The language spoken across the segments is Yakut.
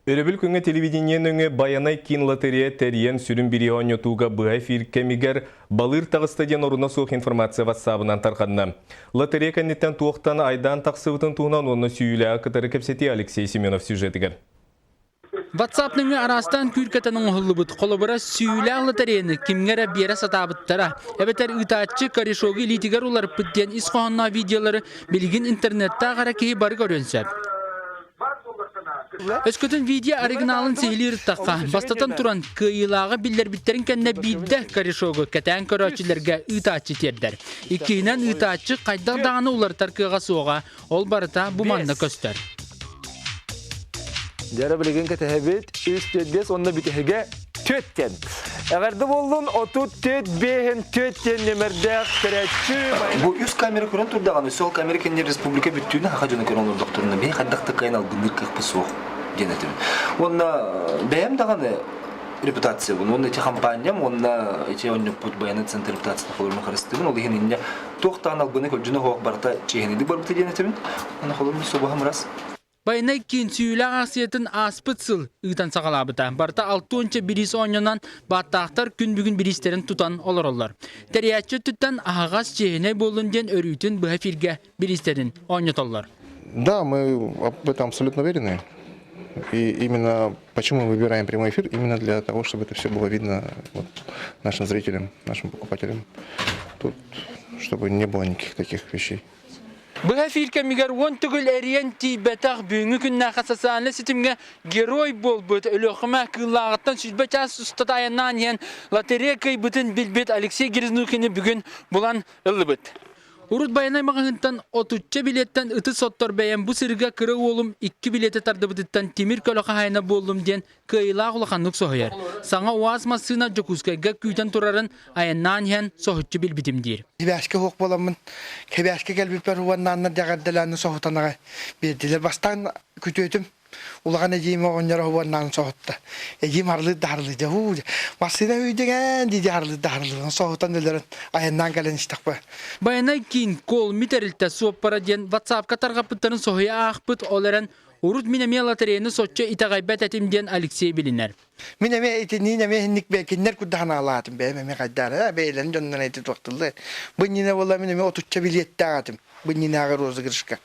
Өрөбүл күҥҥэ телевидение нөҥүө Байанай киин лотерея тэрийэн сүрүн бирииһи оонньотууга быһа эфир кэмигэр балыыр таҕыста диэн оруна суох информация ватсабынан тарҕанна. Лотерея кэнниттэн туохтан айдаан тахсыбытын туһунан уонна сүүйүүлээҕи кытары кэпсэтии Алексей Семенов сюжетигэр. WhatsApp нөҥүө араастаан күүркэтэн оҥоһуллубут холобура сүүйүүлээх лотереяны кимҥэ эрэ биэрэ сатаабыттара эбэтэр ыытааччы корешогу илиитигэр уларыппыт диэн ис хоһоонноох видеолары билигин интернеттаах эрэ киһи бары көрүөн сөп. Өскөтүн видео оригиналын сиһилии ырыттахха, бастатан туран, кыайыылааҕы биллэрбиттэрин кэннэ биирдэ корешогу кэтээн көрөөччүлэргэ ыытааччы тиэрдэр. Иккиһинэн, ыытааччы хайдах даҕаны уларытар кыаҕа суоҕа, ол барыта бу манна көстөр. Дьара билигин кэтэһэбит үс түөрт биэс уонна бүтэһигэ түөттэн. Эҕэрдэ буоллун отут түөрт биэһин түөттэн нөмэрдээх көрөөччү. Бу үс камера көрөн турдаҕына, сол камера кэннэ республика бүттүүнэ хаха дьону көрөн олордохторуна, биһи хайдах да кыайан албынныыр кыахпыт суох диэн этибин. Уонна бэйэм даҕаны репутациябын, уонна ити хампаанньам, уонна ити онньоппут баяны центр репутацията холорун харыстыыбын. Ол иһин инньэ туох даҕаны албыны көлдьүнэ суох барыта чиэһинэйдик барбыта диэн этибин. Уонна холорун собуһам рас. Байанай киин сүүйүүлээх аахсыйатын ааспыт сыл ыытан саҕалаабыта. Барыта алтыонча бириис оонньонон, бааттаахтар күн бүгүн бириистэрин тутан олороллор. Тэрийээччи өттүттэн аһаҕас, чиэһинэй буоллун диэн өрүүтүн быһа эфиргэ бириистэрин оонньотоллор. Да, мы в этом абсолютно уверены. И именно почему мы выбираем прямой эфир? Именно для того, чтобы это все было видно вот, нашим зрителям, нашим покупателям. Тут, чтобы не было никаких таких вещей. Быһа эфир кэмигэр уон төгүл эрийэн тиийбэтэх бүгүҥҥү күннээххэ социальнай ситимҥэ герой буолбут Өлүөхүмэ Кыыллааҕыттан сүүрбэ чаас устата айаннаан иһэн лотерея кыайбытын билбит Алексей Грязнухины бүгүн булан ыллыбыт. Урут Байанай маҕаһыынтан отучча билиэттэн ытыс соттор бэйэм бу сырыыга кыра уолум икки билиэти тардыбытыттан тимир көлө хаһаайына буоллум диэн кыайыылаах улаханнык соһуйар. Саҥа УАЗ массыына Дьокуускайга күүтэн турарын айаннаан иһэн соһуччу билбитим диир. Кэбээскэ суох буоламмын, кэбээскэ кэлбиппэр уоннааннар дьэҕэрдэлээн соһутан аҕай биэрдилэр. Бастаан күтүөтүм улахан эдьиийим оҕонньоро уоннаан соһутта. Эдьиийим харылыыр да харылыыр дьэ һуу массыына үүдүгэн дии харылыыр да харылыыр соһутан өлөрөн айаннаан кэлэн истэхпэ. Байанай киин Колми тэрилтэ суоппара диэн ватсапка тарҕаппыттарын соһуйа аахпыт, ол эрэн Урут мин эмиэ лотереяны соччо итэҕэйбэт этим диэн Алексей билинэр. Мин эмиэ итинниин эмиэ инник бэйэ кинилэр курдук санаалаатым бэйэм эмиэ хайдаары бэйэлэрин дьоннорун эти туохтуллар. Бу иннинэ буолла мин эмиэ отучча билиэттээх этим. Бу иннинээҕи розыгрышка.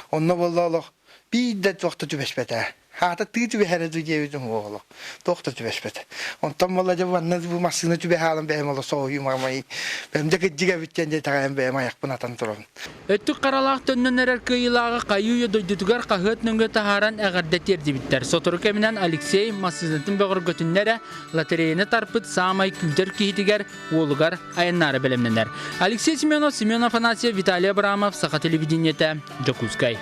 Онно буолла олох биир да туох да түбэспэтэ. Аата тыы түбэһэрэ дуу диэбитим олох. Туох да түбэспэтэ. Онтон буолла дьэ манна бу массыына түбэһэ хаалан бэйэм олох соһуйум аҕамай. Бэйэм дьэ кырдьык эбит диэн итэҕэйэн бэйэм айахпын атан турабын. Өттүк харалаах төннөн эрэр кыайыылааҕы хайыы-үйэ дойдутугар хаһыат нөҥүө таһааран эҕэрдэ тиэрдибиттэр. Сотору кэминэн Алексей массыынатын бөҕөргөтүннэ эрэ лотереяны тарпыт саамай күүтэр киһитигэр уолугар айаннаары бэлэмнэнэр. Алексей Семенов, Семен Афанасьев, Виталий Абрамов, Саха телевидениетэ, Дьокуускай.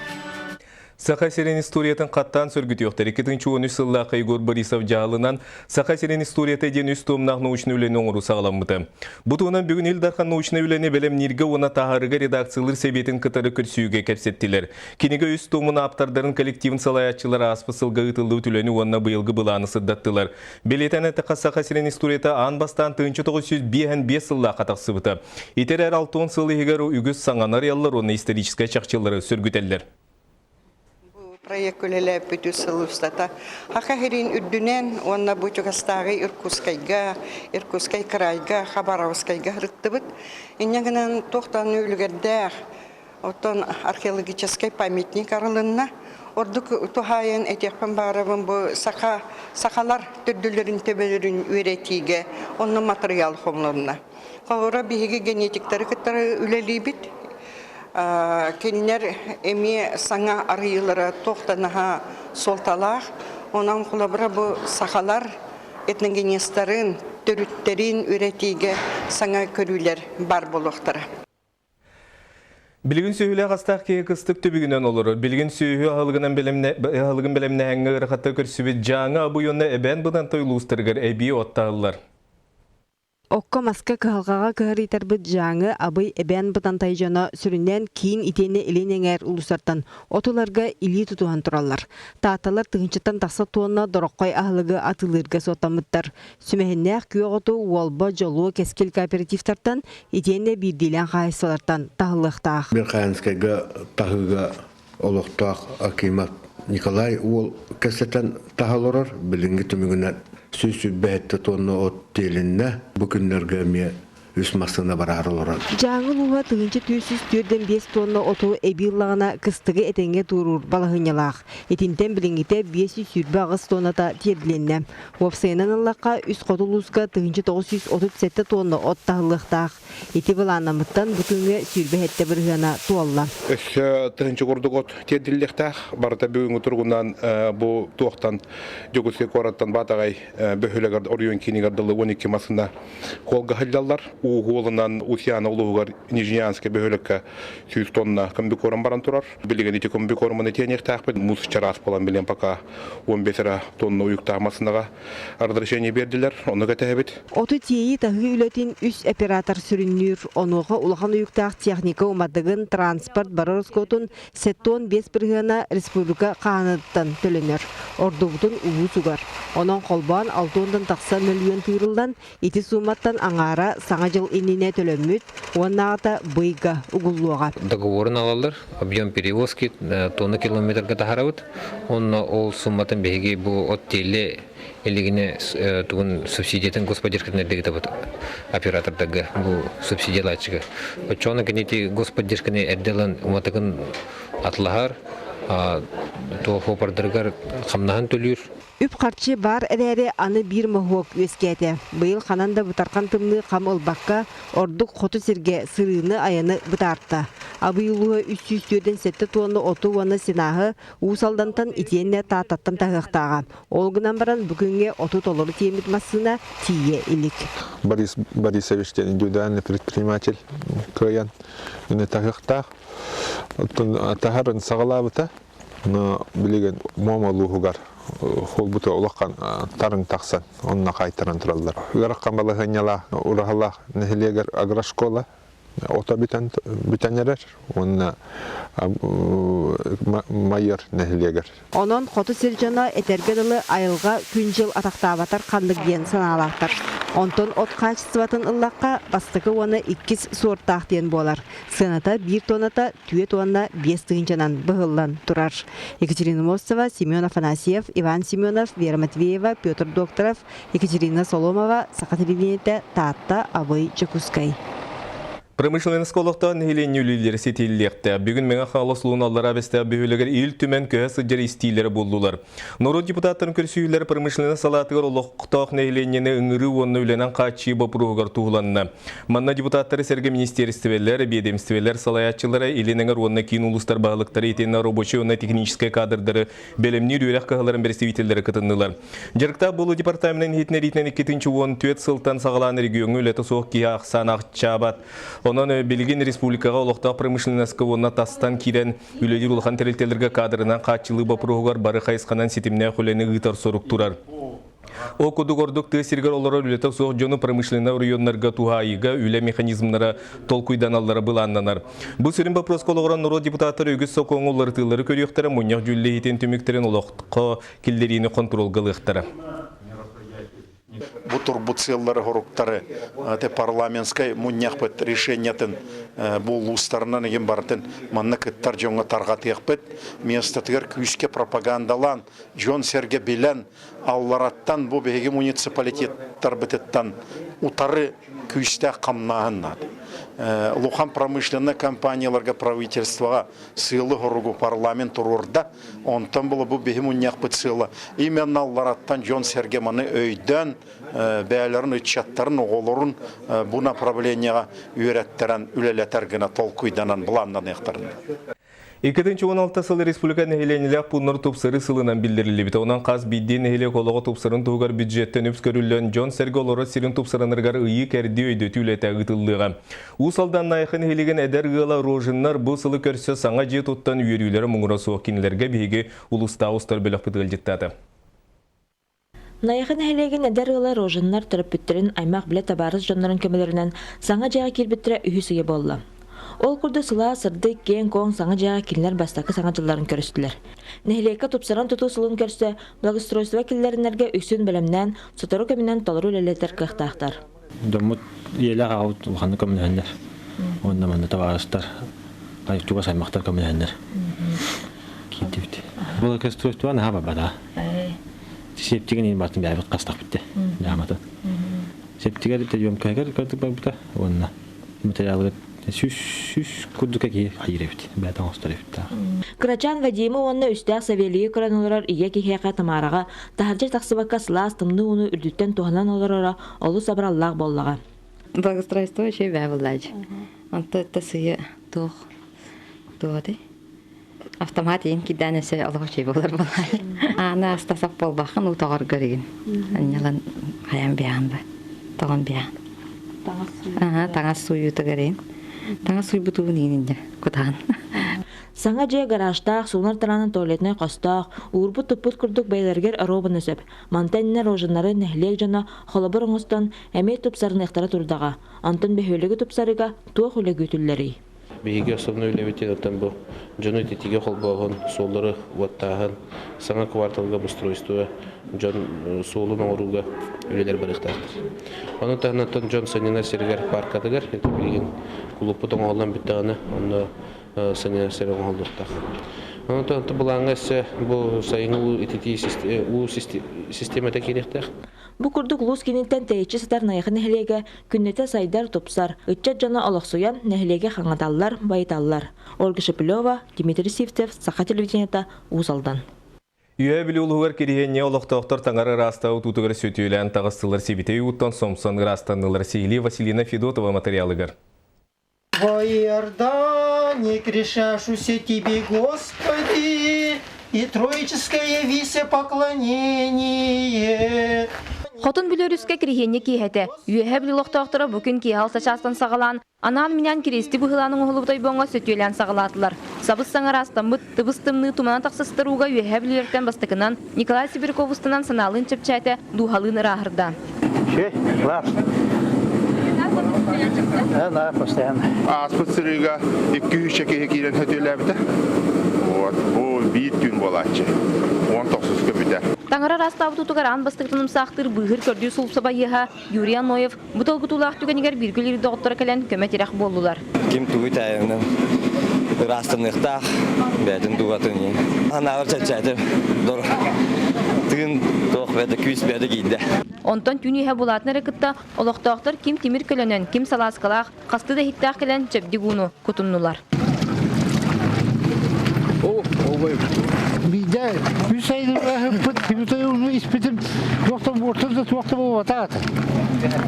Саха сирин историятын хаттаан сөргүтүөхтэр 2013 сыллаахха Егор Борисов дьаһалынан Саха сирин историята диэн үс туомнаах научнай үлэни оҥоруу саҕаламмыта. Бу туһунан бүгүн Ил Дархан научнай үлэни бэлэмнииргэ уонна таһаарыыга редакциялыыр сэбиэтин кытары көрсүүгэ кэпсэттилэр. Кинигэ үс туомун ааптардарын коллективын салайааччылар ааспыт сылга ыытыллыбыт үлэни уонна быйылгы былааны сырдаттылар. Бэлиэтээн эттэххэ, Саха сирин историята аан бастаан 1955 сыллаахха тахсыбыта. Ити эрээр 60 сыл иһигэр үгүс саҥаны арыйаллар уонна историческай чахчылары сөргүтэллэр. Бу проект үлэлээппит үс сыл устата Саха сирин үрдүнэн уонна бу чугастааҕы Иркутскайга, Иркутскай кыраайга, Хабаровскайга сырыттыбыт. Инньэ гынан туох даҕаны үлүгэрдээх оттон археологическай памятник арылынна. Ордук туһаайан этиэхпин баҕарабын бу саха сахалар төрдүлэрин төбөлөрүн үөрэтиигэ онно матырыйаал хомулунна. Холобура, биһиги генетиктары кытары үлэлиибит. Кинилэр эмиэ саҥа арыйыылара туох да наһаа суолталаах. Онон холобура бу сахалар этногенезтарын, төрүттэрин үөрэтиигэ саҥа көрүүлэр баар буолуохтара. Билигин сүөһүлээх астаах киһи кыстык түбүгүнэн олорор. Билигин сүөһү аһылыгынан аһылыгын бэлэмнээһиҥҥэ ыарахаттар көрсүбүт Дьааҥы, Абый уонна Эбээн Бытантай улуустарыгар эбии оттаһыллар. Окко-маска кыһалҕаҕа кыһарыйтарбыт Дьааҥы, Абый, Эбээн Бытантай дьоно сүрүннээн киин итиэннэ илин эҥээр улуустартан от ыларга илии тутуһан тураллар. Таатталар тыһыынчаттан тахса туонна дороххой аһылыгы атыылыырга суоттаммыттар. Сүмэһиннээх күөх оту Уолба, Дьолуо, Кэскил кооперативтартан итиэннэ биирдиилээн хаһаайыстыбалартан таһыллыахтаах. Верхоянскайга таһыыга олохтоох Акимов Николай уол кэсэтэн таһа олорор. Билиҥҥи түмүгүнэн 127 тонна от тиэлиннэ. Бу күннэргэ эмиэ үс массыына бараары олорор. Дьааҥы улууһа 1445 тонна оту эбии ыллаҕына кыстыгы этэҥҥэ туоруур балаһыанньалаах. Итинтэн билиҥҥитэ 528 тонната тиэрдилиннэ. Уопсайынан ыллахха, үс хоту улууска 1937 тонна от таһыллыахтаах. Ити былааннаммыттан бу күҥҥэ 27 бырыһыана туолла. Өссө тыһыынча курдук от тиэрдиллиэхтээх. Барыта бүгүҥҥү туругунан бу туохтан Дьокуускай куораттан Баатаҕай бөһүөлэгэр оройуон киинигэр дылы 12 массыына Холга сылдьаллар. Уу уолунан Усьяна улууһугар Нижнеянскай бөһүөлэккэ 100 тонна комбикорм баран турар. Билигин ити комбикорманы тиэниэхтээхпит. Муус чараас буолан билэн пока 15 эрэ тонна уйуктаах массыынаҕа разрешение биэрдилэр. Ону кэтэһэбит. Оту тиэйии-таһыы үлэтин үс оператор сүрүннүүр. Онуоха улахан уйуктаах техника уматыгын, транспорт бары ороскуотун 75 бырыһыана республика хаһааныттан төлөнөр. Ордубутун улуус угар. Онон холбоон 60 тахса мөлүйүөн тыырыллан, ити сууматтан аҥаара Саҥа дьыл иннинэ төлөммүт уоннааҕыта быйга угуллуоҕа. Договорун алаллар, объем перевозки тонна километрга таһарабыт. Онно ол сумматын биһиги бу от тиэллэ илигине тугун субсидиятын господдержкатын эрдэгитабыт оператордарга бу субсидиялааччыга. Оччоҕуна кинити господдержканы эрдэ ылан уматыгын атлаһар, туох опордарыгар хамнаһын төлүүр. Үп-харчы баар эрээри аны биир моһуок үөскээтэ. Быйыл ханан да бытархан тымныы хам ылбакка, ордук хоту сиргэ сырыыны-айаны бытаарта. Абый улууһа 347 туонна оту уонна сенааһы Уус Алдантан итиэннэ Тааттаттан таһыахтааҕа. Ол гынан баран бу күҥҥэ оту толору тиэммит массыына тиийэ илик. Борис Борисович диэн индивидуальный предприниматель кыайан таһыахтаах. Оттон таһарын саҕалаабыта, но билигин Муома улууһугар холбута улахан тарын тахсан онно хаайтаран тураллар. Ыарахан балаһыанньалаах ураһалаах нэһилиэгэр агрошкола ото бүтэн бүтэн эрэр уонна Майор нэһилиэгэр. Онон хоту сир дьоно этэргэ дылы айылҕа күн-дьыл атахтаабатар ханнык диэн санаалаахтар. Онтон от хаачыстыбатын ыллахха бастакы уонна иккис суортаах диэн буолар. Сыаната биир туоната түөрт уонна биэс тыһыынчанан быһыллан турар. Екатерина Мостова, Семен Афанасьев, Иван Семенов, Вера Матвеева, Петр Докторов, Екатерина Соломова, Саха телевидениетэ, Таатта, Абый, Дьокуускай. Промышленноска олохтоох нэһилиэнньэ үлэлиир ситиһиллиэхтээх. Бүгүн Мэҥэ Хаҥалас улуун аллараа Бэстээх бөһүөлэгэр Ил Түмэн көһө сылдьар истиилэрэ буоллулар. Норуот депутаттарын көрсүһүүлэрэ промышленность салаатыгар олохтоох нэһилиэнньэни ыҥырыы уонна үлэнэн хааччыйыы боппуруоһугар туһуланна. Манна депутаттары сэргэ министиэристибэлэр, биэдэмистибэлэр салайааччылара, Илин эҥэр уонна киин улуустар баһылыктара итиэннэ рабочай уонна техническэй кадрдары бэлэмниир үөрэх кыһаларын бэрэстэбиитэллэрэ кытыннылар. Дьарыктаах буолуу департаменын иһитиннэриитинэн 2014 сылтан саҕалаан региоҥҥа үлэтэ суох киһи ахсаана аччаабат. Онон билигин республикаҕа олохтоох промышленноска уонна тастан киирэн үлэлиир улахан тэрилтэлэргэ кадрынан хааччылыы боппуруоһугар бары хайысханан ситимнээх үлэни ыытар сорук турар. Ол курдук ордук тыа сиригэр олорор үлэтэ суох дьону промышленнай оройуоннарга туһаайыыга үлэ механизмнара толкуйданаллара былааннанар. Бу сүрүн боппуруоска олоҕуран норуот депутаттара үгүс сокуоҥҥа уларытыылары көрүөхтэрэ, мунньах дьүүллэһиитин түмүктэрин олоххо киллэриини хонтуруолга ылыахтара. Бу турбут сыаллары-соруктары парламентскай мунньахпыт решениятын бу улуустарынан игин барытын манна кыттар дьоҥҥо тарҕатыахпыт. Местотыгар күүскэ пропагандалаан, дьон-сэргэ билэн, аллараттан бу биһиги муниципалитеттарбытыттан утары күүстээх хамнааһын наада. Улахан промышленнай компанияларга правительствоҕа сыалы-соругу парламент туруорда. Онтон була бу биһи мунньахпыт сыала именно аллараттан дьон-сэргэ маны өйдөөн, бэйэлэрин ыччаттарын, оҕолорун бу направлениеҕа үөрэттэрэн үлэлэтэр гына толкуйданан былааннаныахтарын. 2016 сыл республика нэһилиэнньэлээх пууннары тупсарыы сылынан биллэриллибитэ. Онон хас биирдии нэһилиэк олоҕо тупсарын туһугар бюджеттэн үп көрүллэн, дьон-сэргэ олорор сирин тупсарынарыгар ыйыы-кэрдии өйдөтүү үлэтэ ыытыллыаҕа. Уус Алдан Найахы нэһилиэгин эдэр ыала Рожиннар бу сылы көрсө саҥа дьиэ туттан үөрүүлэрэ муҥура суох кинилэргэ биһиги улуустааҕы устар бөлөхпүт ыалдьыттаата. Найахы нэһилиэгин эдэр ыала Рожиннар төрөппүттэрин аймах-билэ табаарыс дьоннорун көмөлөрүнэн саҥа дьиэҕэ киирбиттэрэ үһүс ыйа буолла. Ол курдук сылаас, сырдык, киэҥ-куоҥ саҥа дьиэҕэ кинилэр бастакы саҥа дьылларын көрүстүлэр. Нэһилиэккэ тупсаран тутуу сылын көрсө благоустройство киллэринэргэ үксүн бэлэмнээн, сотору кэминэн толору үлэлэтэр кыахтаахтар. Дьоммут ийэлээх аҕабыт улаханнык көмөлөһөннөр. Уонна манна табаарыстар, чугас аймахтар көмөлөһөннөр киирдибит. Благоустройство наһаа барбата. Септигин ин бартын бэйэбит хастах битте. Жааматын. Септигер приемкагар кырдык барбыта уонна материалыгар сүүс сүүс курдук киһи хайыр эбит. Бэйэтин оҥостор эбит. Кырачаан Вадимы уонна үстээх Савелийы көрөн олорор ийэ киһиэхэ Тамараҕа таһырдьа тахсыбакка сылаас тымныы ууну үрдүттэн туһанан олороро олус абыраллаах буоллаҕа. Благоустройство үчүгэй бээ буллаачы. Онто сыйы туох туох автомат иин кидээн өсө олох үчүгэй буолар буолаай. Ааны астасап буолбаххын уу тоҕор көрүгүн. Анньалан хайан биһаан ба. Тоҕон биһаан. Таҥас таҥас сууйуута көрейин. Таҥас сууйбутугун иин инде кутаан. Саҥа дьиэ гаражтаах, суунар тараанын туалетнай хостоох, уурбут-туппут курдук бэйэлэригэр оруобуна сөп. Мантан иннэ рожаннары нэһилиэк дьоно холобур оҥостон, эмиэ тупсарыныахтара турдаҕа. Онтон бөһүөлэги тупсарыыга туох үлэ күүтүллэрий? Биһиги основной үлэбит оттон бу дьону ититиигэ холбооһун, суоллары уоттааһын, саҥа кварталга обустройство, дьон суолун оҥорууга үлэлэр барыахтаахтар. Ону таһынан дьон сынньанар сиригэр паркатыгар ити билигин кулууппут оҥоһуллан бүттэҕинэ онно сынньанар сир оҥоһуллуохтаах. Онон былааҥҥа өссө бу сайыҥҥы уу ититии уу систиэмэтэ киириэхтээх. Бу курдук улуус кииниттэн тэйиччи сытар Найахы нэһилиэгэ күннэтэ сайдар, тупсар, ыччат дьоно олохсуйан, нэһилиэги хаҥаталлар, байыталлар. Ольга Шепелева, Дмитрий Сивцев, Саха телевидениета, Уус Алдан. Үөһээ Бүлүү улууһугар Кириһиэнньэ олохтоохтор таҥара ыраастаа утуутугар сөтүөлээн таҕыстылар сибитэй ууттан сомсон ыраастаннылар сиһилии Василина Федотова материалыгар. Во Иордане грешашуся Тебе, Господи, и троическое явися поклонение. Хотун Бүлөрүскэ кириһиэнньэ киэһэтэ. Үөһээ Бүлүү олохтоохторо бу күн киэһэ алта чаастан саҕалаан, анаан-минээн киристи быһыылаан оҥоһуллубут ойбоҥҥо сөтүөлээн саҕалаатылар. Сабыс-саҥа ыраастаммыт, тыбыс-тымныы тумана тахсыстар ууга Үөһээ Бүлүүлэртэн бастакынан Николай Сибиряков устанан санаалыын чэпчээтэ, дууһалыын ырааһырда. Ааспыт сырыыга 200 киһи киирэн сөтүөлээбитэ. Вот, бу биир түүн буолааччы. Уон тохсуска бүтэр. Таҥара ыраастаабыт утугар аан бастакытын умсаахтыыр быыһыыр көрдүү сулупсабайыаһа Юрий Аноев бу долгутуулаах түгэнигэр бииргэ үлэлиир доҕотторо кэлэн көмө-тирэх буоллулар. Ким тугу таайынан ыраастаныахтаах бэйэтин дууһатын анаабар чэпчээтим дор тыын туох бэйэтэ күүс бэйэтэ киирдэ. Онтон түүн үөһэ булаатын эрэ кытта олохтоохтор ким тимир көлөнөн, ким салааскалаах, хастыы да иһиттээх кэлэн чэбдик ууну кутуннулар. Биирдэ үс айылҕаһыппыт кимитэй ууну испитим туох да буортан да туох да буолбатаата.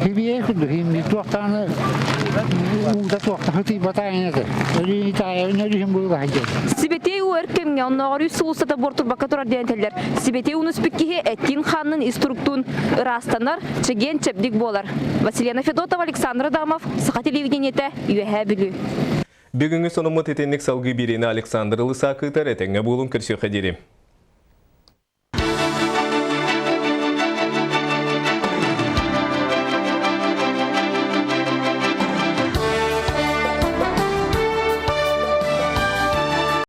Химия курдук химия туохтааны уута туохта хытыйбатаан этэ. Өлүүнү таайабын өлүһүн буолбаһа диэн. Сибэтиэй уу өр кэмҥэ оннооҕор үс сыл устата буортурбакка турар диэн этэллэр. Сибэтиэй ууну испит киһи эттиин-хааннын ис туруктуун ыраастанар, чэгиэн чэбдик буолар. Василена Федотова, Александр Адамов, Саха телевидениетэ, Үөһээ Бүлүү. Бүгүҥҥү сонуммут итинник салгыы биэриини Александр Лысак ыытар этэҥҥэ буолун көрсүөххэ диэри.